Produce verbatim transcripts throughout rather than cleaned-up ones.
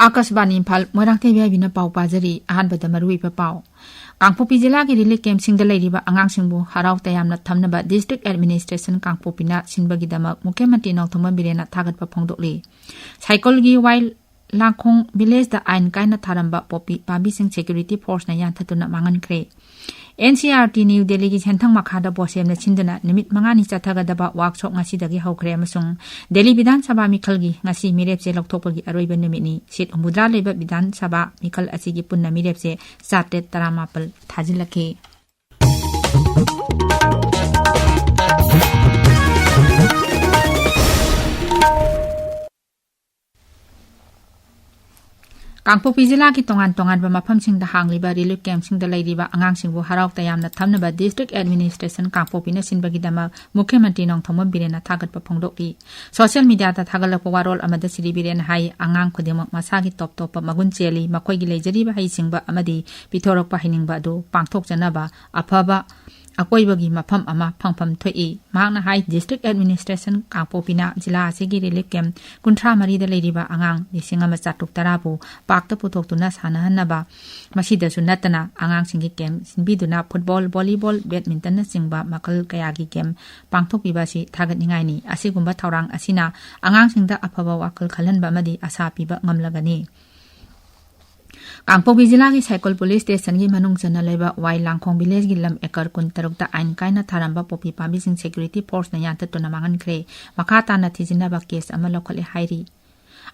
ꯑꯥꯀꯥꯁꯕꯥꯅꯤ ꯏꯝꯐꯥꯜ, ꯃꯣꯏꯔꯥꯡꯊꯦꯝ ꯌꯥꯏꯕꯤꯅ ꯄꯥꯎ ꯄꯥꯖꯔꯤ꯫ ꯑꯍꯥꯟꯕꯗ ꯃꯔꯨꯑꯣꯏꯕ ꯄꯥꯎ꯫ ꯀꯥꯡꯄꯣꯛꯄꯤ ꯖꯤꯂꯥꯒꯤ ꯔꯤꯂꯤꯐ ꯀꯦꯝꯞꯁꯤꯡꯗ ꯂꯩꯔꯤꯕ ꯑꯉꯥꯡꯁꯤꯡꯕꯨ ꯍꯔꯥꯎ ꯇꯌꯥꯝꯅ ꯊꯝꯅꯕ ꯗꯤꯁꯇ꯭ꯔꯤꯛ ꯑꯦꯗꯃꯤꯅꯤꯁꯇ꯭ꯔꯦꯁꯟ ꯀꯥꯡꯄꯣꯛꯄꯤꯅ ꯁꯤꯟꯕꯒꯤꯗꯃꯛ ꯃꯨꯈ꯭ꯌ ꯃꯟꯇ꯭ꯔꯤ ꯅꯣꯡꯊꯣꯝꯕꯝ ꯕꯤꯔꯦꯟꯅ ꯊꯥꯒꯠꯄ ꯐꯣꯡꯗꯣꯛꯂꯤ꯫ ꯁꯥꯏꯀꯜꯒꯤ ꯋꯥꯏ ꯂꯥꯡꯈꯣꯡ ꯚꯤꯂꯦꯖꯇ ꯑꯥꯏꯟ ꯀꯥꯏꯅ ꯊꯥꯔꯝꯕ ꯄꯣꯄꯤ ꯄꯥꯝꯕꯤꯁꯤꯡ ꯁꯦꯀ꯭ꯌꯨꯔꯤꯇꯤ ꯐꯣꯔꯁꯅ ꯌꯥꯟꯊꯠꯇꯨꯅ ꯃꯥꯡꯍꯟꯈ꯭ꯔꯦ꯫ N C R T new ꯗꯦꯜꯂꯤꯒꯤ ꯁꯦꯟꯊꯪ ꯃꯈꯥꯗ ꯕꯣꯁꯦꯝꯅ ꯁꯤꯟꯗꯨꯅ ꯅꯨꯃꯤꯠ ꯃꯉꯥꯅꯤ ꯆꯠꯊꯒꯗꯕ ꯋꯥꯛꯁꯣꯞ ꯉꯁꯤꯗꯒꯤ ꯍꯧꯈ꯭ꯔꯦ ꯑꯃꯁꯨꯡ ꯗꯦꯜꯂꯤ ꯕꯤꯙꯥꯟ ꯁꯚꯥ ꯃꯤꯈꯜꯒꯤ ꯉꯁꯤ ꯃꯤꯔꯦꯞꯁꯦ ꯂꯧꯊꯣꯛꯄꯒꯤ ꯑꯔꯣꯏꯕ ꯅꯨꯃꯤꯠꯅꯤ꯫ ꯁꯤꯠ ꯍꯨꯝꯐꯨꯇꯔꯥ ꯂꯩꯕ ꯕꯤꯙꯥꯟ ꯁꯚꯥ ꯃꯤꯈꯜ ꯑꯁꯤꯒꯤ ꯄꯨꯟꯅ ꯃꯤꯔꯦꯞꯁꯦ ꯆꯥꯇ꯭ꯔꯦꯠ ꯇꯔꯥꯃꯥꯄꯜ ꯊꯥꯖꯤꯜꯂꯛꯈꯤ꯫ ꯀꯥꯡꯄꯣꯛꯄꯤ ꯖꯤꯂꯥꯒꯤ ꯇꯣꯉꯥꯟ ꯇꯣꯉꯥꯟꯕ ꯃꯐꯝꯁꯤꯡꯗ ꯍꯥꯡꯂꯤꯕ ꯔꯤꯂꯤꯐ ꯀꯦꯝꯞꯁꯤꯡꯗ ꯂꯩꯔꯤꯕ ꯑꯉꯥꯡꯁꯤꯡꯕꯨ ꯍꯔꯥꯎ ꯇꯌꯥꯝꯅ ꯊꯝꯅꯕ ꯗꯤꯁꯇ꯭ꯔꯤꯛ ꯑꯦꯗꯃꯤꯅꯤꯁꯇ꯭ꯔꯦꯁꯟ ꯀꯥꯡꯄꯣꯛꯄꯤꯅ ꯁꯤꯟꯕꯒꯤꯗꯃꯛ ꯃꯨꯈ꯭ꯌ ꯃꯟꯇ꯭ꯔꯤ ꯅꯣꯡꯊꯣꯝꯕꯝ ꯕꯤꯔꯦꯟꯅ ꯊꯥꯒꯠꯄ ꯐꯣꯡꯗꯣꯛꯂꯤ꯫ ꯁꯣꯁꯤꯌꯦꯜ ꯃꯤꯗꯤꯌꯥꯗ ꯊꯥꯒꯠꯂꯛꯄ ꯋꯥꯔꯣꯜ ꯑꯃꯗ ꯁ꯭ꯔꯤ ꯕꯤꯔꯦꯟꯅ ꯍꯥꯏ, ꯑꯉꯥꯡ ꯈꯨꯗꯤꯡꯃꯛ ꯃꯁꯥꯒꯤ ꯇꯣꯞ ꯇꯣꯞꯄ ꯃꯒꯨꯟ ꯆꯦꯜꯂꯤ, ꯃꯈꯣꯏꯒꯤ ꯂꯩꯖꯔꯤꯕ ꯍꯩꯁꯤꯡꯕ ꯑꯃꯗꯤ ꯄꯤꯊꯣꯔꯛꯄ ꯍꯩꯅꯤꯡꯕ ꯑꯗꯨ ꯄꯥꯡꯊꯣꯛꯆꯅꯕ ꯑꯐꯕ ꯑꯀꯣꯏꯕꯒꯤ ꯃꯐꯝ ꯑꯃ ꯐꯪꯐꯝ ꯊꯣꯛꯏ꯫ ꯃꯍꯥꯛꯅ ꯍꯥꯏ, ꯗꯤꯁꯇ꯭ꯔꯤꯛ ꯑꯦꯗꯃꯤꯅꯤꯁꯇ꯭ꯔꯦꯁꯟ ꯀꯥꯡꯄꯣꯛꯄꯤꯅ ꯖꯤꯂꯥ ꯑꯁꯤꯒꯤ ꯔꯤꯂꯤꯐ ꯀꯦꯝꯞ ꯀꯨꯟꯊ꯭ꯔꯥ ꯃꯔꯤꯗ ꯂꯩꯔꯤꯕ ꯑꯉꯥꯡ ꯂꯤꯁꯤꯡ ꯑꯃ ꯆꯥꯇ꯭ꯔꯨꯛ ꯇꯔꯥꯕꯨ ꯄꯥꯛꯇ ꯄꯨꯊꯣꯛꯇꯨꯅ ꯁꯥꯟꯅꯍꯟꯅꯕ, ꯃꯁꯤꯗꯁꯨ ꯅꯠꯇꯅ ꯑꯉꯥꯡꯁꯤꯡꯒꯤ ꯀꯦꯝꯞ ꯁꯤꯟꯕꯤꯗꯨꯅ ꯐꯨꯠꯕꯣꯜ, ꯚꯣꯂꯤꯕꯣꯜ, ꯕꯦꯗꯃꯤꯟꯇꯟꯅꯆꯤꯡꯕ ꯃꯈꯜ ꯀꯌꯥꯒꯤ ꯀꯦꯝꯞ ꯄꯥꯡꯊꯣꯛꯄꯤꯕ ꯑꯁꯤ ꯊꯥꯒꯠꯅꯤꯡꯉꯥꯏꯅꯤ꯫ ꯑꯁꯤꯒꯨꯝꯕ ꯊꯧꯔꯥꯡ ꯑꯁꯤꯅ ꯑꯉꯥꯡꯁꯤꯡꯗ ꯑꯐꯕ ꯋꯥꯈꯜ ꯈꯜꯍꯟꯕ ꯑꯃꯗꯤ ꯑꯁꯥ ꯄꯤꯕ ꯉꯝꯂꯒꯅꯤ꯫ ꯀꯥꯡꯄꯣꯛꯄꯤ ꯖꯤꯂꯥꯒꯤ ꯁꯥꯏꯀꯜ ꯄꯨꯂꯤꯁ ꯁ꯭ꯇꯦꯁꯟꯒꯤ ꯃꯅꯨꯡ ꯆꯟꯅ ꯂꯩꯕ ꯋꯥꯏ ꯂꯥꯡꯈꯣꯡ ꯚꯤꯂꯦꯖꯒꯤ ꯂꯝ ꯑꯦꯀꯔ ꯀꯨꯟꯇꯔꯨꯛꯇ ꯑꯥꯏꯟ ꯀꯥꯏꯅ ꯊꯥꯔꯝꯕ ꯄꯣꯄꯤ ꯄꯥꯝꯕꯤꯁꯤꯡ ꯁꯦꯀ꯭ꯌꯨꯔꯤꯇꯤ ꯐꯣꯔꯁꯅ ꯌꯥꯟꯊꯠꯇꯨꯅ ꯃꯥꯡꯍꯟꯈ꯭ꯔꯦ꯫ ꯃꯈꯥ ꯇꯥꯅ ꯊꯤꯖꯤꯟꯅꯕ ꯀꯦꯁ ꯑꯃ ꯂꯧꯈꯠꯂꯦ ꯍꯥꯏꯔꯤ꯫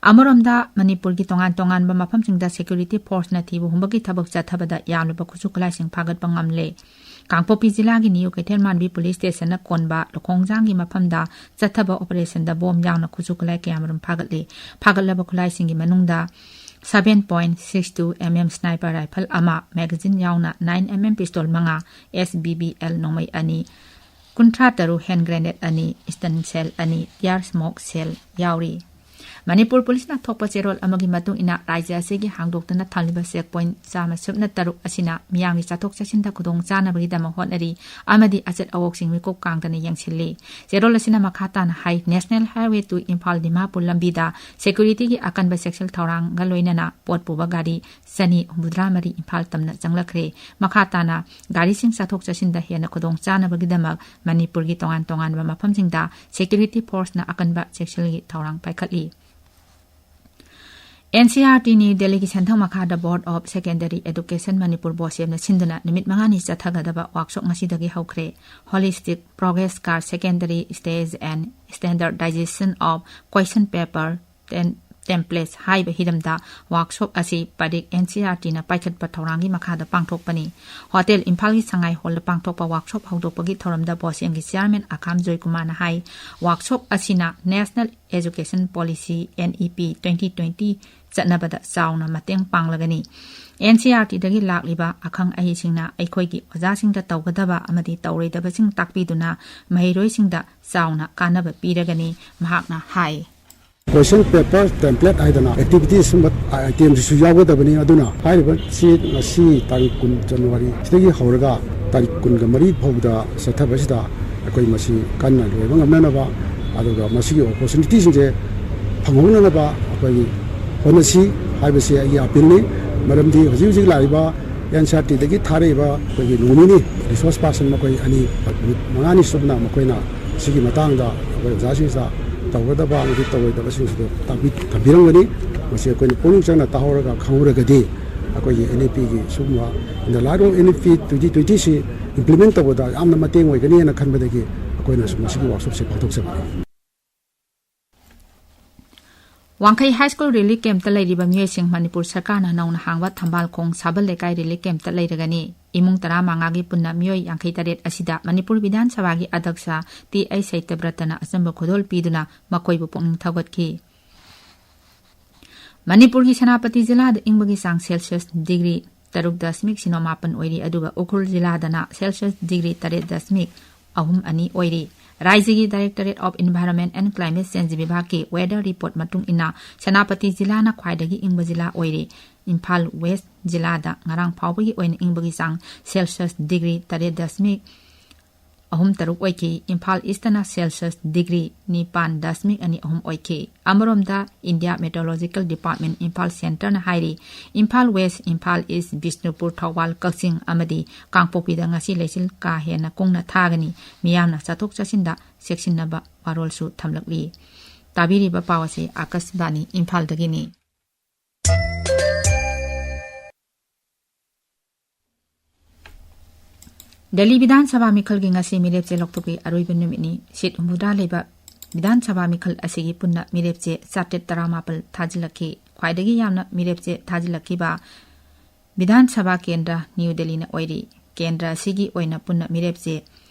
ꯑꯃꯔꯣꯝꯗ, ꯃꯅꯤꯄꯨꯔꯒꯤ ꯇꯣꯉꯥꯟ ꯇꯣꯉꯥꯟꯕ ꯃꯐꯝꯁꯤꯡꯗ ꯁꯦꯀ꯭ꯌꯨꯔꯤꯇꯤ ꯐꯣꯔꯁꯅ ꯊꯤꯕ ꯍꯨꯝꯕꯒꯤ ꯊꯕꯛ ꯆꯠꯊꯕꯗ ꯌꯥꯝꯂꯕ ꯈꯨꯠꯁꯨ ꯈꯨꯠꯂꯥꯏꯁꯤꯡ ꯐꯥꯒꯠꯄ ꯉꯝꯂꯦ꯫ ꯀꯥꯡꯄꯣꯛꯄꯤ ꯖꯤꯂꯥꯒꯤ ꯅꯤꯌꯨ ꯀꯩꯊꯦꯜꯃꯥꯟꯕꯤ ꯄꯨꯂꯤꯁ ꯁ꯭ꯇꯦꯁꯟꯅ ꯀꯣꯟꯕ ꯂꯨꯈꯣꯡꯖꯥꯡꯒꯤ ꯃꯐꯝꯗ ꯆꯠꯊꯕ ꯑꯣꯄꯔꯦꯁꯟꯗ ꯕꯣꯝ ꯌꯥꯎꯅ ꯈꯨꯠꯁꯨ ꯈꯨꯠꯂꯥꯏ ꯀꯌꯥꯃꯔꯨꯝ ꯐꯥꯒꯠꯂꯤ꯫ ꯐꯥꯒꯠꯂꯕ ꯈꯨꯠꯂꯥꯏꯁꯤꯡꯒꯤ ꯃꯅꯨꯡꯗ seven point six two mm sniper rifle ꯑꯃ, magazine ꯌꯥꯎꯅ nine mm pistol ꯃꯉꯥ, S B B L ꯅꯣꯡꯃꯩ ꯑꯅꯤ, ꯀꯨꯟꯊ꯭ꯔꯥ ꯇꯔꯨꯛ hand grenade ꯑꯅꯤ, stun shell ꯑꯅꯤ, tear smoke shell ꯌꯥꯎꯔꯤ꯫ ꯃꯅꯤꯄꯨꯔ ꯄꯨꯂꯤꯁꯅ ꯊꯣꯛꯄ ꯆꯦꯔꯣꯜ ꯑꯃꯒꯤ ꯃꯇꯨꯡ ꯏꯟꯅ, ꯔꯥꯖ꯭ꯌ ꯑꯁꯤꯒꯤ ꯍꯥꯡꯗꯣꯛꯇꯨꯅ ꯊꯝꯂꯤꯕ ꯆꯦꯛ ꯄꯣꯏꯟꯠ ꯆꯥꯝꯃ ꯁꯨꯞꯅ ꯇꯔꯨꯛ ꯑꯁꯤꯅ ꯃꯤꯌꯥꯝꯒꯤ ꯆꯠꯊꯣꯛ ꯆꯠꯁꯤꯟꯗ ꯈꯨꯗꯣꯡ ꯆꯥꯅꯕꯒꯤꯗꯃꯛ ꯍꯣꯠꯅꯔꯤ ꯑꯃꯗꯤ ꯑꯆꯠ ꯑꯋꯣꯛꯁꯤꯡ ꯃꯤꯀꯨꯞ ꯀꯥꯡꯗꯅ ꯌꯦꯡꯁꯤꯜꯂꯤ꯫ ꯆꯦꯔꯣꯜ ꯑꯁꯤꯅ ꯃꯈꯥ ꯇꯥꯅ ꯍꯥꯏ, national highway two Imphal Dimapur ꯂꯝꯕꯤꯗ ꯁꯦꯀ꯭ꯌꯨꯔꯤꯇꯤꯒꯤ ꯑꯀꯟꯕ ꯆꯦꯛꯁꯤꯜ ꯊꯧꯔꯥꯡꯒ ꯂꯣꯏꯅꯅ ꯄꯣꯠ ꯄꯨꯕ ꯒꯥꯔꯤ ꯆꯅꯤ ꯍꯨꯝꯐꯨꯇꯔꯥ ꯃꯔꯤ ꯏꯝꯐꯥꯜ ꯇꯝꯅ ꯆꯪꯂꯛꯈ꯭ꯔꯦ꯫ ꯃꯈꯥ ꯇꯥꯅ ꯒꯥꯔꯤꯁꯤꯡ ꯆꯠꯊꯣꯛ ꯆꯠꯁꯤꯟꯗ ꯍꯦꯟꯅ ꯈꯨꯗꯣꯡ ꯆꯥꯅꯕꯒꯤꯗꯃꯛ ꯃꯅꯤꯄꯨꯔꯒꯤ ꯇꯣꯉꯥꯟ ꯇꯣꯉꯥꯟꯕ ꯃꯐꯝꯁꯤꯡꯗ ꯁꯦꯀ꯭ꯌꯨꯔꯤꯇꯤ ꯐꯣꯔꯁꯅ ꯑꯀꯟꯕ ꯆꯦꯛꯁꯤꯜꯒꯤ ꯊꯧꯔꯥꯡ ꯄꯥꯏꯈꯠꯂꯤ꯫ N C R T new ꯗꯦꯜꯂꯤꯒꯤ ꯁꯦꯟꯊꯪ ꯃꯈꯥꯗ Board of Secondary Education Manipur ꯕꯣꯁꯦꯝꯅ ꯁꯤꯟꯗꯨꯅ ꯅꯨꯃꯤꯠ ꯃꯉꯥꯅꯤ ꯆꯠꯊꯒꯗꯕ ꯋꯥꯛꯁꯣꯞ ꯉꯁꯤꯗꯒꯤ ꯍꯧꯈ꯭ꯔꯦ꯫ Holistic Progress Card, Secondary Stage and Standardization of Question Paper Tem-, Templates ꯍꯥꯏꯕ ꯍꯤꯔꯝꯗ ꯋꯥꯛꯁꯣꯞ ꯑꯁꯤ ꯄꯔꯤꯛ ꯑꯦꯟ ꯁꯤ ꯑꯥꯔ ꯇꯤꯅ ꯄꯥꯏꯈꯠꯄ ꯊꯧꯔꯥꯡꯒꯤ ꯃꯈꯥꯗ ꯄꯥꯡꯊꯣꯛꯄꯅꯤ꯫ ꯍꯣꯇꯦꯜ ꯏꯝꯐꯥꯜꯒꯤ ꯁꯉꯥꯏ ꯍꯣꯜꯗ ꯄꯥꯡꯊꯣꯛꯄ ꯋꯥꯛꯁꯣꯞ ꯍꯧꯗꯣꯛꯄꯒꯤ ꯊꯧꯔꯝꯗ ꯕꯣꯁꯦꯝꯒꯤ ꯆꯤꯌꯥꯔꯃꯦꯟ ꯑꯈꯥꯝ ꯖꯣꯏꯀꯨꯃꯥꯔꯅ ꯍꯥꯏ, ꯋꯥꯛꯁꯣꯞ ꯑꯁꯤꯅ National Education Policy, N E P, twenty twenty ꯆꯠꯅꯕꯗ ꯆꯥꯎꯅ ꯃꯇꯦꯡ ꯄꯥꯡꯂꯒꯅꯤ꯫ ꯑꯦꯟ ꯁꯤ ꯑꯥꯔ ꯇꯤꯗꯒꯤ ꯂꯥꯛꯂꯤꯕ ꯑꯈꯪ ꯑꯍꯩꯁꯤꯡꯅ ꯑꯩꯈꯣꯏꯒꯤ ꯑꯣꯖꯥꯁꯤꯡꯗ ꯇꯧꯒꯗꯕ ꯑꯃꯗꯤ ꯇꯧꯔꯣꯏꯗꯕꯁꯤꯡ ꯇꯥꯛꯄꯤꯗꯨꯅ ꯃꯍꯩꯔꯣꯏꯁꯤꯡꯗ ꯆꯥꯎꯅ ꯀꯥꯟꯅꯕ ꯄꯤꯔꯒꯅꯤ, ꯃꯍꯥꯛꯅ ꯍꯥꯏ꯫ Question paper template ꯍꯥꯏꯗꯅ ꯑꯦꯛꯇꯤꯚꯤꯇꯤꯁ ꯁꯨꯝꯕ ꯑꯥꯏꯇꯦꯝꯁꯤꯁꯨ ꯌꯥꯎꯒꯗꯕꯅꯤ꯫ ꯑꯗꯨꯅ ꯍꯥꯏꯔꯤꯕꯁꯤ ꯉꯁꯤ ꯇꯥꯔꯤꯛ ꯀꯨꯟ ꯖꯅꯋꯥꯔꯤ ꯁꯤꯗꯒꯤ ꯍꯧꯔꯒ ꯇꯥꯔꯤꯛ ꯀꯨꯟꯒ ꯃꯔꯤ ꯐꯥꯎꯕꯗ ꯆꯠꯊꯕꯁꯤꯗ ꯑꯩꯈꯣꯏ ꯃꯁꯤ ꯀꯟꯅ ꯂꯣꯏꯕ ꯉꯝꯅꯅꯕ, ꯑꯗꯨꯒ ꯃꯁꯤꯒꯤ ꯑꯣꯄꯣꯔꯆꯨꯅꯤꯇꯤꯁꯤꯡꯁꯦ ꯐꯪꯍꯧꯅꯅꯕ ꯑꯩꯈꯣꯏꯒꯤ ꯍꯣꯠꯅꯁꯤ ꯍꯥꯏꯕꯁꯤ ꯑꯩꯒꯤ ꯑꯄꯤꯜꯅꯤ꯫ ꯃꯔꯝꯗꯤ ꯍꯧꯖꯤꯛ ꯍꯧꯖꯤꯛ ꯂꯥꯛꯏꯕ ꯑꯦꯟ ꯁꯤ ꯑꯥꯔ ꯇꯤꯗꯒꯤ ꯊꯥꯔꯛꯏꯕ ꯑꯩꯈꯣꯏꯒꯤ ꯅꯣꯃꯤꯅꯤ ꯔꯤꯁꯣꯔꯁ ꯄꯥꯔꯁꯟ ꯃꯈꯣꯏ ꯑꯅꯤ ꯅꯨꯃꯤꯠ ꯃꯉꯥꯅꯤ ꯁꯨꯞꯅ ꯃꯈꯣꯏꯅ ꯁꯤꯒꯤ ꯃꯇꯥꯡꯗ ꯑꯩꯈꯣꯏ ꯑꯣꯖꯥꯁꯤꯡꯁꯤꯗ ꯇꯧꯒꯗꯕ ꯑꯃꯗꯤ ꯇꯧꯔꯣꯏꯗꯕꯁꯤꯡꯁꯤꯗ ꯇꯥꯛꯄꯤ ꯇꯝꯕꯤꯔꯝꯒꯅꯤ꯫ ꯃꯁꯤ ꯑꯩꯈꯣꯏꯅ ꯄꯨꯛꯅꯤꯡ ꯆꯪꯅ ꯇꯥꯍꯧꯔꯒ ꯈꯪꯍꯧꯔꯒꯗꯤ ꯑꯩꯈꯣꯏꯒꯤ ꯑꯦꯟ ꯏ ꯄꯤꯒꯤ ꯁꯤꯒꯨꯝꯕ In the Light of N E P twenty twenty ꯁꯤ ꯏꯝꯄ꯭ꯂꯤꯃꯦꯟ ꯇꯧꯕꯗ ꯌꯥꯝꯅ ꯃꯇꯦꯡ ꯑꯣꯏꯒꯅꯤꯅ ꯈꯟꯕꯗꯒꯤ ꯑꯩꯈꯣꯏꯅꯁꯨ ꯃꯁꯤꯒꯤ ꯋꯥꯛꯁꯣꯞꯁꯦ ꯄꯥꯡꯊꯣꯛꯆꯕꯅꯤ꯫ ꯋꯥꯡꯈꯩ ꯍꯥꯏ ꯁ꯭ꯀꯨꯜ ꯔꯤꯂꯤꯐ ꯀꯦꯝꯞꯇ ꯂꯩꯔꯤꯕ ꯃꯤꯑꯣꯏꯁꯤꯡ ꯃꯅꯤꯄꯨꯔ ꯁꯔꯀꯥꯔꯅ ꯅꯧꯅ ꯍꯥꯡꯕ ꯊꯝꯕꯥꯜ ꯈꯣꯡ ꯁꯥꯕꯜ ꯂꯩꯀꯥꯏ ꯔꯤꯂꯤꯐ ꯀꯦꯝꯞꯇ ꯂꯩꯔꯒꯅꯤ꯫ ꯏꯃꯨꯡ ꯇꯔꯥꯃꯉꯥꯒꯤ ꯄꯨꯟꯅ ꯃꯤꯑꯣꯏ ꯌꯥꯡꯈꯩ ꯇꯔꯦꯠ ꯑꯁꯤꯗ ꯃꯅꯤꯄꯨꯔ ꯕꯤꯙꯥꯟ ꯁꯚꯥꯒꯤ ꯑꯗ꯭ꯌꯛꯁ ꯇꯤ ꯑꯩꯆ ꯁꯩꯇꯕ꯭ꯔꯇꯅ ꯑꯆꯝꯕ ꯈꯨꯗꯣꯜ ꯄꯤꯗꯨꯅ ꯃꯈꯣꯏꯕꯨ ꯄꯨꯛꯅꯤꯡ ꯊꯧꯒꯠꯈꯤ꯫ ꯃꯅꯤꯄꯨꯔꯒꯤ ꯁꯦꯅꯥꯄꯇꯤ ꯖꯤꯂꯥꯗ ꯏꯪꯕꯒꯤ ꯆꯥꯡ ꯁꯦꯜꯁꯤꯌꯁ ꯗꯤꯒ꯭ꯔꯤ ꯇꯔꯨꯛ ꯗꯁꯃꯤꯛ ꯁꯤꯅꯣ ꯃꯥꯄꯟ ꯑꯣꯏꯔꯤ, ꯑꯗꯨꯒ ꯎꯈ꯭ꯔꯨꯜ ꯖꯤꯂꯥꯗꯅ ꯁꯦꯜꯁꯤꯌꯁ ꯗꯤꯒ꯭ꯔꯤ ꯇꯔꯦꯠ ꯗꯁꯃꯤꯛ ꯑꯍꯨꯝ ꯑꯅꯤ ꯑꯣꯏꯔꯤ꯫ ꯔꯥꯏꯖ꯭ꯌꯒꯤ Directorate of Environment and Climate Change ꯕꯤꯚꯥꯒꯀꯤ weather report ꯃꯇꯨꯡ ꯏꯟꯅ ꯁꯦꯅꯥꯄꯇꯤ ꯖꯤꯂꯥꯅ ꯈ꯭ꯋꯥꯏꯗꯒꯤ ꯏꯪꯕ ꯖꯤꯂꯥ ꯑꯣꯏꯔꯤ꯫ ꯏꯝꯐꯥꯜ West ꯖꯤꯂꯥꯗ ꯉꯔꯥꯡ ꯐꯥꯎꯕꯒꯤ ꯑꯣꯏꯅ ꯏꯪꯕꯒꯤ ꯆꯥꯡ Celsius degree ꯇꯔꯦꯠ ꯗꯁꯃꯤꯛ ꯑꯍꯨꯝ ꯇꯔꯨꯛ ꯑꯣꯏꯈꯤ꯫ ꯏꯝꯐꯥꯜ Eastꯇꯅ Celsius degree ꯅꯤꯄꯥꯟ ꯗꯁꯃꯤꯛ ꯑꯅꯤ ꯑꯍꯨꯝ ꯑꯣꯏꯈꯤ꯫ ꯑꯃꯔꯣꯝꯗ India Meteorological Department ꯏꯝꯐꯥꯜ Centreꯅ ꯍꯥꯏꯔꯤ, ꯏꯝꯐꯥꯜ West, ꯏꯝꯐꯥꯜ East, ꯕꯤꯁꯅꯨꯄꯨꯔ, ꯊꯧꯕꯥꯜ, ꯀꯛꯆꯤꯡ ꯑꯃꯗꯤ ꯀꯥꯡꯄꯣꯛꯄꯤꯗ ꯉꯁꯤ ꯂꯩꯆꯤꯜ ꯀꯥ ꯍꯦꯟꯅ ꯀꯨꯡꯅ ꯊꯥꯒꯅꯤ꯫ ꯃꯤꯌꯥꯝꯅ ꯆꯠꯊꯣꯛ ꯆꯠꯁꯤꯟꯗ ꯆꯦꯛꯁꯤꯟꯅꯕ ꯋꯥꯔꯣꯜꯁꯨ ꯊꯝꯂꯛꯂꯤ꯫ ꯇꯥꯕꯤꯔꯤꯕ ꯄꯥꯎ ꯑꯁꯤ ꯑꯥꯀꯥꯁꯕꯥꯅꯤ ꯏꯝꯐꯥꯜꯗꯒꯤꯅꯤ꯫ ꯗꯦꯜꯂꯤ ꯕꯤꯙꯥꯟ ꯁꯚꯥ ꯃꯤꯈꯜꯒꯤ ꯉꯁꯤ ꯃꯤꯔꯦꯞ ꯆꯦ ꯂꯧꯊꯣꯛꯄꯒꯤ ꯑꯔꯣꯏꯕ ꯅꯨꯃꯤꯠꯅꯤ꯫ ꯁꯤꯠ ꯍꯨꯝꯐꯨꯇꯔꯥ ꯂꯩꯕ ꯕꯤꯙꯥꯟ ꯁꯚꯥ ꯃꯤꯈꯜ ꯑꯁꯤꯒꯤ ꯄꯨꯟꯅ ꯃꯤꯔꯦꯞ ꯆꯦ ꯆꯥꯇ꯭ꯔꯦꯠ ꯇꯔꯥꯃꯥꯄꯜ ꯊꯥꯖꯤꯜꯂꯛꯈꯤ꯫ ꯈ꯭ꯋꯥꯏꯗꯒꯤ ꯌꯥꯝꯅ ꯃꯤꯔꯦꯞ ꯆꯦ ꯊꯥꯖꯤꯜꯂꯛꯈꯤꯕ ꯕꯤꯙꯥꯟ ꯁꯚꯥ ꯀꯦꯟꯗ꯭ꯔ ꯅ꯭ꯌꯨ ꯗꯦꯜꯂꯤꯅ ꯑꯣꯏꯔꯤ꯫ ꯀꯦꯟꯗ꯭ꯔ ꯑꯁꯤꯒꯤ ꯑꯣꯏꯅ ꯄꯨꯟꯅ ꯃꯤꯔꯦꯞ ꯆꯦ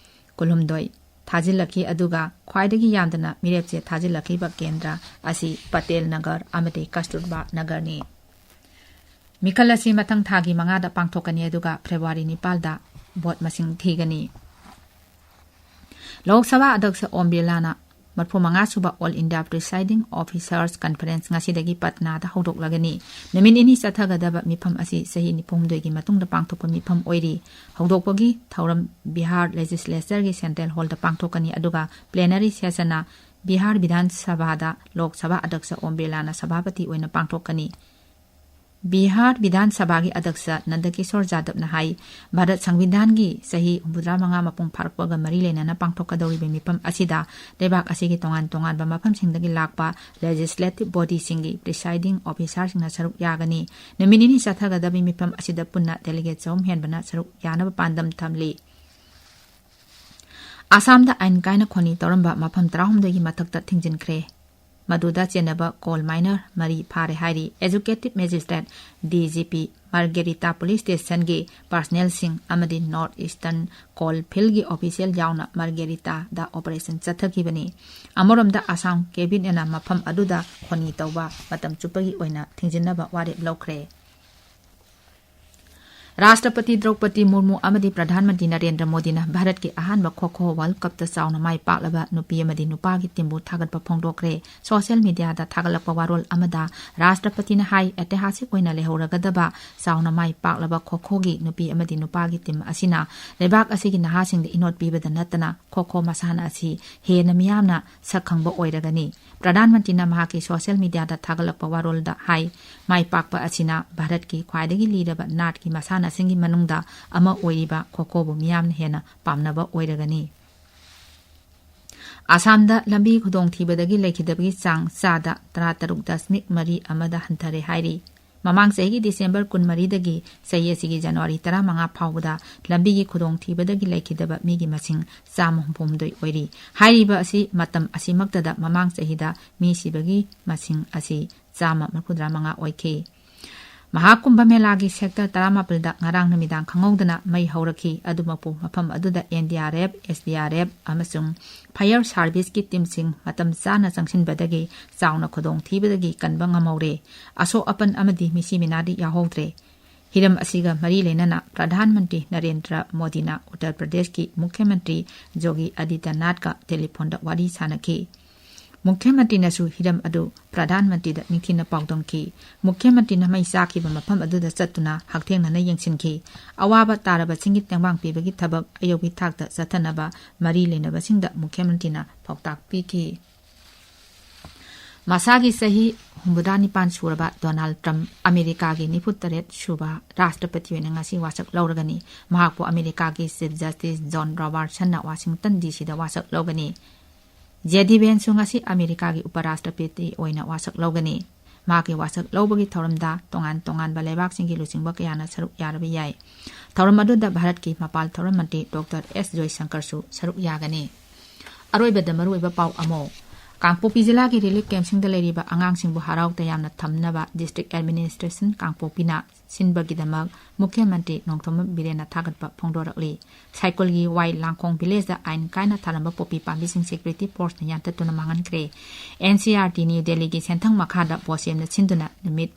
ꯀꯨꯟꯍꯨꯝꯗꯣꯏ ꯊꯥꯖꯤꯜꯂꯛꯈꯤ, ꯑꯗꯨꯒ ꯈ꯭ꯋꯥꯏꯗꯒꯤ ꯌꯥꯝꯗꯅ ꯃꯤꯔꯦꯞ ꯆꯦ ꯊꯥꯖꯤꯜꯂꯛꯈꯤꯕ ꯀꯦꯟꯗ꯭ꯔ ꯑꯁꯤ ꯄꯇꯦꯜ ꯅꯒꯔ ꯑꯃꯗꯤ ꯀꯁꯇꯨꯔꯕꯥ ꯅꯒꯔꯅꯤ꯫ ꯃꯤꯈꯜ ꯑꯁꯤ ꯃꯊꯪ ꯊꯥꯒꯤ ꯃꯉꯥꯗ ꯄꯥꯡꯊꯣꯛꯀꯅꯤ, ꯑꯗꯨꯒ ꯐꯦꯕ꯭ꯔꯨꯋꯥꯔꯤ ꯅꯤꯄꯥꯜꯗ ꯚꯣꯠ ꯃꯁꯤꯡ ꯊꯤꯒꯅꯤ꯫ ꯂꯣꯛ ꯁꯚꯥ ꯑꯗ꯭ꯌꯛꯁ ꯑꯣꯝ ꯕꯤꯔꯂꯥꯅ ꯃꯔꯤꯐꯨ ꯃꯉꯥ ꯁꯨꯕ All India Presiding Officers Conference ꯉꯁꯤꯗꯒꯤ ꯄꯠꯅꯥꯗ ꯍꯧꯗꯣꯛꯂꯒꯅꯤ꯫ ꯅꯨꯃꯤꯠ ꯅꯤꯅꯤ ꯆꯠꯊꯒꯗꯕ ꯃꯤꯐꯝ ꯑꯁꯤ ꯆꯍꯤ ꯅꯤꯐꯨ ꯍꯨꯝꯗꯣꯏꯒꯤ ꯃꯇꯨꯡꯗ ꯄꯥꯡꯊꯣꯛꯄ ꯃꯤꯐꯝ ꯑꯣꯏꯔꯤ꯫ ꯍꯧꯗꯣꯛꯄꯒꯤ ꯊꯧꯔꯝ ꯕꯤꯍꯥꯔ Legislatureꯒꯤ Central Hallꯗ ꯄꯥꯡꯊꯣꯛꯀꯅꯤ, ꯑꯗꯨꯒ plenary sessionꯅ ꯕꯤꯍꯥꯔ ꯕꯤꯙꯥꯟ ꯁꯚꯥꯗ ꯂꯣꯛ ꯁꯚꯥ ꯑꯗ꯭ꯌꯛꯁ ꯑꯣꯝ ꯕꯤꯔꯂꯥꯅ ꯁꯚꯥꯄꯇꯤ ꯑꯣꯏꯅ ꯄꯥꯡꯊꯣꯛꯀꯅꯤ꯫ ꯕꯤꯍꯥꯔ ꯕꯤꯙꯥꯟ ꯁꯚꯥꯒꯤ ꯑꯗ꯭ꯌꯛꯁ ꯅꯟꯗꯀꯤꯁꯣꯔ ꯖꯥꯗꯕꯅ ꯍꯥꯏ, ꯚꯥꯔꯠ ꯁꯪꯕꯤꯙꯥꯟꯒꯤ ꯆꯍꯤ ꯍꯨꯝꯐꯨꯇꯔꯥ ꯃꯉꯥ ꯃꯄꯨꯡ ꯐꯥꯔꯛꯄꯒ ꯃꯔꯤ ꯂꯩꯅꯅ ꯄꯥꯡꯊꯣꯛꯀꯗꯧꯔꯤꯕ ꯃꯤꯐꯝ ꯑꯁꯤꯗ ꯂꯩꯕꯥꯛ ꯑꯁꯤꯒꯤ ꯇꯣꯉꯥꯟ ꯇꯣꯉꯥꯟꯕ ꯃꯐꯝꯁꯤꯡꯗꯒꯤ ꯂꯥꯛꯄ legislative bodyꯁꯤꯡꯒꯤ presiding officerꯁꯤꯡꯅ ꯁꯔꯨꯛ ꯌꯥꯒꯅꯤ꯫ ꯅꯨꯃꯤꯠ ꯅꯤꯅꯤ ꯆꯠꯊꯒꯗꯕ ꯃꯤꯐꯝ ꯑꯁꯤꯗ ꯄꯨꯟꯅ delegate ꯆꯍꯨꯝ ꯍꯦꯟꯕꯅ ꯁꯔꯨꯛ ꯌꯥꯅꯕ ꯄꯥꯟꯗꯝ ꯊꯝꯂꯤ꯫ ꯑꯁꯥꯝꯗ ꯑꯥꯏꯟ ꯀꯥꯏꯅ ꯈꯣꯅꯤ ꯇꯧꯔꯝꯕ ꯃꯐꯝ ꯇꯔꯥꯍꯨꯝꯗꯣꯏꯒꯤ ꯃꯊꯛꯇ ꯊꯤꯡꯖꯤꯟꯈ꯭ꯔꯦ꯫ ꯃꯗꯨꯗ ꯆꯦꯟꯅꯕ coal miner ꯃꯔꯤ ꯐꯥꯔꯦ ꯍꯥꯏꯔꯤ꯫ Executive Magistrate, DGP, ꯃꯥꯔꯒꯦꯔꯤꯇꯥ Police Stationꯒꯤ personnelꯁꯤꯡ ꯑꯃꯗꯤ North Eastern Coalfield official ꯌꯥꯎꯅ ꯃꯥꯔꯒꯦꯔꯤꯇꯥꯗ operation ꯆꯠꯊꯈꯤꯕꯅꯤ꯫ ꯑꯃꯔꯣꯝꯗ ꯑꯁꯥꯝ cabinetꯅ ꯃꯐꯝ ꯑꯗꯨꯗ ꯈꯣꯅꯤ ꯇꯧꯕ ꯃꯇꯝ ꯆꯨꯞꯄꯒꯤ ꯑꯣꯏꯅ ꯊꯤꯡꯖꯤꯟꯅꯕ ꯋꯥꯔꯦꯞ ꯂꯧꯈ꯭ꯔꯦ꯫ ꯔꯥꯁꯇ꯭ꯔꯄꯇꯤ ꯗ꯭ꯔꯧꯄꯗꯤ ꯃꯨꯔꯃꯨ ꯑꯃꯗꯤ ꯄ꯭ꯔꯙꯥꯟ ꯃꯟꯇ꯭ꯔꯤ ꯅꯔꯦꯟꯗ꯭ꯔ ꯃꯣꯗꯤꯅ ꯚꯥꯔꯠꯀꯤ ꯑꯍꯥꯟꯕ ꯈꯣ ꯈꯣ ꯋꯥꯔꯜꯗ ꯀꯞꯇ ꯆꯥꯎꯅ ꯃꯥꯏ ꯄꯥꯛꯂꯕ ꯅꯨꯄꯤ ꯑꯃꯗꯤ ꯅꯨꯄꯥꯒꯤ ꯇꯤꯝꯕꯨ ꯊꯥꯒꯠꯄ ꯐꯣꯡꯗꯣꯛꯈ꯭ꯔꯦ꯫ ꯁꯣꯁꯤꯌꯦꯜ ꯃꯤꯗꯤꯌꯥꯗ ꯊꯥꯒꯠꯂꯛꯄ ꯋꯥꯔꯣꯜ ꯑꯃꯗ ꯔꯥꯁꯇ꯭ꯔꯄꯇꯤꯅ ꯍꯥꯏ, ꯑꯩꯇꯤꯍꯥꯁꯤꯛ ꯑꯣꯏꯅ ꯂꯩꯍꯧꯔꯒꯗꯕ ꯆꯥꯎꯅ ꯃꯥꯏ ꯄꯥꯛꯂꯕ ꯈꯣ ꯈꯣꯒꯤ ꯅꯨꯄꯤ ꯑꯃꯗꯤ ꯅꯨꯄꯥꯒꯤ ꯇꯤꯝ ꯑꯁꯤꯅ ꯂꯩꯕꯥꯛ ꯑꯁꯤꯒꯤ ꯅꯍꯥꯁꯤꯡꯗ ꯏꯅꯣꯠ ꯄꯤꯕꯗ ꯅꯠꯇꯅ ꯈꯣ ꯈꯣ ꯃꯁꯥꯟꯅ ꯑꯁꯤ ꯍꯦꯟꯅ ꯃꯤꯌꯥꯝꯅ ꯁꯛ ꯈꯪꯕ ꯑꯣꯏꯔꯒꯅꯤ꯫ ꯄ꯭ꯔꯙꯥꯟ ꯃꯟꯇ꯭ꯔꯤꯅ ꯃꯍꯥꯛꯀꯤ ꯁꯣꯁꯤꯌꯦꯜ ꯃꯤꯗꯤꯌꯥꯗ ꯊꯥꯒꯠꯂꯛꯄ ꯋꯥꯔꯣꯜꯗ ꯍꯥꯏ, ꯃꯥꯏ ꯄꯥꯛꯄ ꯑꯁꯤꯅ ꯚꯥꯔꯠꯀꯤ ꯈ꯭ꯋꯥꯏꯗꯒꯤ ꯂꯤꯔꯕ ꯅꯥꯠꯀꯤ ꯃꯁꯥꯟꯅꯁꯤꯡꯒꯤ ꯃꯅꯨꯡꯗ ꯑꯃ ꯑꯣꯏꯔꯤꯕ ꯈꯣ ꯈꯣꯕꯨ ꯃꯤꯌꯥꯝꯅ ꯍꯦꯟꯅ ꯄꯥꯝꯅꯕ ꯑꯣꯏꯔꯒꯅꯤ꯫ ꯑꯁꯥꯝꯗ ꯂꯝꯕꯤ ꯈꯨꯗꯣꯡꯊꯤꯕꯗꯒꯤ ꯂꯩꯈꯤꯗꯕꯒꯤ ꯆꯥꯡ ꯆꯥꯗ ꯇꯔꯥꯇꯔꯨꯛ ꯗꯁꯃꯤꯛ ꯃꯔꯤ ꯑꯃꯗ ꯍꯟꯊꯔꯦ ꯍꯥꯏꯔꯤ꯫ ꯃꯃꯥꯡ ꯆꯍꯤꯒꯤ ꯗꯤꯁꯦꯝꯕꯔ ꯀꯨꯟꯃꯔꯤꯗꯒꯤ ꯆꯍꯤ ꯑꯁꯤꯒꯤ ꯖꯅꯋꯥꯔꯤ ꯇꯔꯥꯃꯉꯥ ꯐꯥꯎꯕꯗ ꯂꯝꯕꯤꯒꯤ ꯈꯨꯗꯣꯡꯊꯤꯕꯗꯒꯤ ꯂꯩꯈꯤꯗꯕ ꯃꯤꯒꯤ ꯃꯁꯤꯡ ꯆꯥꯝꯃ ꯍꯨꯝꯐꯨꯍꯨꯝꯗꯣꯏ ꯑꯣꯏꯔꯤ꯫ ꯍꯥꯏꯔꯤꯕ ꯑꯁꯤ ꯃꯇꯝ ꯑꯁꯤꯃꯛꯇꯗ ꯃꯃꯥꯡ ꯆꯍꯤꯗ ꯃꯤ ꯁꯤꯕꯒꯤ ꯃꯁꯤꯡ ꯑꯁꯤ ꯆꯥꯝꯃ ꯃꯔꯤꯐꯨꯇꯔꯥ ꯃꯉꯥ ꯑꯣꯏꯈꯤ꯫ ꯃꯍꯥꯀꯨꯝꯚ ꯃꯦꯂꯥꯒꯤ ꯁꯦꯛꯇꯔ ꯇꯔꯥꯃꯥꯄꯜꯗ ꯉꯔꯥꯡ ꯅꯨꯃꯤꯗꯥꯡ ꯈꯪꯍꯧꯗꯅ ꯃꯩ ꯍꯧꯔꯛꯈꯤ꯫ ꯑꯗꯨꯃꯛꯄꯨ ꯃꯐꯝ ꯑꯗꯨꯗ N D R F, S D R F ꯑꯃꯁꯨꯡ ꯐꯥꯌꯔ ꯁꯥꯔꯚꯤꯁꯀꯤ ꯇꯤꯝꯁꯤꯡ ꯃꯇꯝ ꯆꯥꯅ ꯆꯪꯁꯤꯟꯕꯗꯒꯤ ꯆꯥꯎꯅ ꯈꯨꯗꯣꯡꯊꯤꯕꯗꯒꯤ ꯀꯟꯕ ꯉꯝꯍꯧꯔꯦ꯫ ꯑꯁꯣꯛ ꯑꯄꯟ ꯑꯃꯗꯤ ꯃꯤꯁꯤ ꯃꯤꯅꯥꯗꯤ ꯌꯥꯎꯍꯧꯗ꯭ꯔꯦ꯫ ꯍꯤꯔꯝ ꯑꯁꯤꯒ ꯃꯔꯤ ꯂꯩꯅꯅ ꯄ꯭ꯔꯙꯥꯟ ꯃꯟꯇ꯭ꯔꯤ ꯅꯔꯦꯟꯗ꯭ꯔ ꯃꯣꯗꯤꯅ ꯎꯠꯇꯔ ꯄ꯭ꯔꯗꯦꯁꯀꯤ ꯃꯨꯈ꯭ꯌ ꯃꯟꯇ꯭ꯔꯤ ꯖꯣꯒꯤ ꯑꯗꯤꯇ꯭ꯌꯅꯥꯊꯀ ꯇꯦꯂꯤꯐꯣꯟꯗ ꯋꯥꯔꯤ ꯁꯥꯅꯈꯤ꯫ ꯃꯨꯈ꯭ꯌ ꯃꯟꯇ꯭ꯔꯤꯅꯁꯨ ꯍꯤꯔꯝ ꯑꯗꯨ ꯄ꯭ꯔꯙꯥꯟ ꯃꯟꯇ꯭ꯔꯤꯗ ꯅꯤꯡꯊꯤꯅ ꯄꯥꯎꯗꯝꯈꯤ꯫ ꯃꯨꯈ꯭ꯌ ꯃꯟꯇ꯭ꯔꯤꯅ ꯃꯩ ꯆꯥꯛꯈꯤꯕ ꯃꯐꯝ ꯑꯗꯨꯗ ꯆꯠꯇꯨꯅ ꯍꯛꯊꯦꯡꯅꯅ ꯌꯦꯡꯁꯤꯟꯈꯤ꯫ ꯑꯋꯥꯕ ꯇꯥꯔꯕꯁꯤꯡꯒꯤ ꯇꯦꯡꯕꯥꯡ ꯄꯤꯕꯒꯤ ꯊꯕꯛ ꯑꯌꯧꯕꯒꯤ ꯊꯥꯛꯇ ꯆꯠꯊꯅꯕ ꯃꯔꯤ ꯂꯩꯅꯕꯁꯤꯡꯗ ꯃꯨꯈ꯭ꯌ ꯃꯟꯇ꯭ꯔꯤꯅ ꯄꯥꯎꯇꯥꯛ ꯄꯤꯈꯤ꯫ ꯃꯁꯥꯒꯤ ꯆꯍꯤ ꯍꯨꯝꯐꯨꯇꯔꯥ ꯅꯤꯄꯥꯟ ꯁꯨꯔꯕ ꯗꯣꯅꯥꯜꯗ ꯇ꯭ꯔꯝꯞ ꯑꯃꯦꯔꯤꯀꯥꯒꯤ ꯅꯤꯐꯨꯇꯔꯦꯠ ꯁꯨꯕ ꯔꯥꯁꯇ꯭ꯔꯄꯇꯤ ꯑꯣꯏꯅ ꯉꯁꯤ ꯋꯥꯁꯛ ꯂꯧꯔꯒꯅꯤ꯫ ꯃꯍꯥꯛꯄꯨ ꯑꯃꯦꯔꯤꯀꯥꯒꯤ ꯆꯤꯐ ꯖꯁꯇꯤꯁ ꯖꯣꯟ ꯔꯣꯕꯥꯔꯠꯁꯟꯅ ꯋꯥꯁꯤꯡꯇꯟ ꯗꯤ ꯁꯤꯗ ꯋꯥꯁꯛ ꯂꯧꯒꯅꯤ꯫ ꯖꯦ ꯗꯤ ꯚꯦꯟꯁꯁꯨ ꯉꯁꯤ ꯑꯃꯦꯔꯤꯀꯥꯒꯤ ꯎꯄꯔꯥꯁꯇ꯭ꯔꯄꯇꯤ ꯑꯣꯏꯅ ꯋꯥꯁꯛ ꯂꯧꯒꯅꯤ꯫ ꯃꯍꯥꯛꯀꯤ ꯋꯥꯁꯛ ꯂꯧꯕꯒꯤ ꯊꯧꯔꯝꯗ ꯇꯣꯉꯥꯟ ꯇꯣꯉꯥꯟꯕ ꯂꯩꯕꯥꯛꯁꯤꯡꯒꯤ ꯂꯨꯆꯤꯡꯕ ꯀꯌꯥꯅ ꯁꯔꯨꯛ ꯌꯥꯔꯕ ꯌꯥꯏ꯫ ꯊꯧꯔꯝ ꯑꯗꯨꯗ ꯚꯥꯔꯠꯀꯤ ꯃꯄꯥꯜ ꯊꯧꯔꯝ ꯃꯟꯇ꯭ꯔꯤ ꯗꯣꯛꯇꯔ ꯑꯦꯁ ꯖꯣꯏꯁꯪꯀꯔꯁꯨ ꯁꯔꯨꯛ ꯌꯥꯒꯅꯤ꯫ ꯑꯔꯣꯏꯕꯗ ꯃꯔꯨꯑꯣꯏꯕ ꯄꯥꯎ ꯑꯃꯨꯛ꯫ ꯀꯥꯡꯄꯣꯛꯄꯤ ꯖꯤꯂꯥꯒꯤ ꯔꯤꯂꯤꯐ ꯀꯦꯝꯞꯁꯤꯡꯗ ꯂꯩꯔꯤꯕ ꯑꯉꯥꯡꯁꯤꯡꯕꯨ ꯍꯔꯥꯎ ꯇꯌꯥꯝꯅ ꯊꯝꯅꯕ ꯗꯤꯁꯇ꯭ꯔꯤꯛ ꯑꯦꯗꯃꯤꯅꯤꯁꯇ꯭ꯔꯦꯁꯟ ꯀꯥꯡꯄꯣꯛꯄꯤꯅ ꯁꯤꯟꯕꯒꯤꯗꯃꯛ ꯃꯨꯈ꯭ꯌ ꯃꯟꯇ꯭ꯔꯤ ꯅꯣꯡꯊꯣꯝꯕꯝ ꯕꯤꯔꯦꯟꯅ ꯊꯥꯒꯠꯄ ꯐꯣꯡꯗꯣꯔꯛꯂꯤ꯫ ꯁꯥꯏꯀꯨꯜꯒꯤ ꯋꯥꯏ ꯂꯥꯡꯈꯣꯡ ꯚꯤꯂꯦꯖꯇ ꯑꯥꯏꯟ ꯀꯥꯏꯅ ꯊꯥꯔꯝꯕ ꯄꯣꯄꯤ ꯄꯥꯝꯕꯤꯁꯤꯡ ꯁꯦꯀ꯭ꯌꯨꯔꯤꯇꯤ ꯐꯣꯔꯁꯅ ꯌꯥꯟꯊꯠꯇꯨꯅ ꯃꯥꯡꯍꯟꯈ꯭ꯔꯦ꯫ N C R T new ꯗꯦꯜꯂꯤꯒꯤ ꯁꯦꯟꯊꯪ ꯃꯈꯥꯗ ꯕꯣꯁꯦꯝꯅ ꯁꯤꯟꯗꯨꯅ ꯅꯨꯃꯤꯠ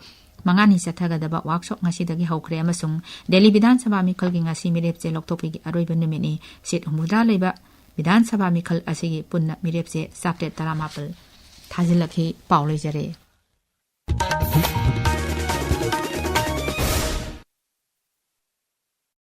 ꯃꯉꯥꯅꯤ ꯆꯠꯊꯒꯗꯕ ꯋꯥꯛꯁꯣꯞ ꯉꯁꯤꯗꯒꯤ ꯍꯧꯈ꯭ꯔꯦ ꯑꯃꯁꯨꯡ ꯗꯦꯜꯂꯤ ꯕꯤꯙꯥꯟ ꯁꯚꯥ ꯃꯤꯈꯜꯒꯤ ꯉꯁꯤ ꯃꯤꯔꯦꯞꯆꯦ ꯂꯧꯊꯣꯛꯄꯒꯤ ꯑꯔꯣꯏꯕ ꯅꯨꯃꯤꯠꯅꯤ꯫ ꯁꯤꯠ ꯍꯨꯝꯐꯨꯇꯔꯥ ꯂꯩꯕ ꯕꯤꯙꯥꯟ ꯁꯚꯥ ꯃꯤꯈꯜ ꯑꯁꯤꯒꯤ ꯄꯨꯟꯅ ꯃꯤꯔꯦꯞꯆꯦ ꯆꯥꯇ꯭ꯔꯦꯠ ꯇꯔꯥꯃꯥꯄꯜ ꯊꯥꯖꯤꯜꯂꯛꯈꯤ꯫ ꯄꯥꯎ ꯂꯩꯖꯔꯦ꯫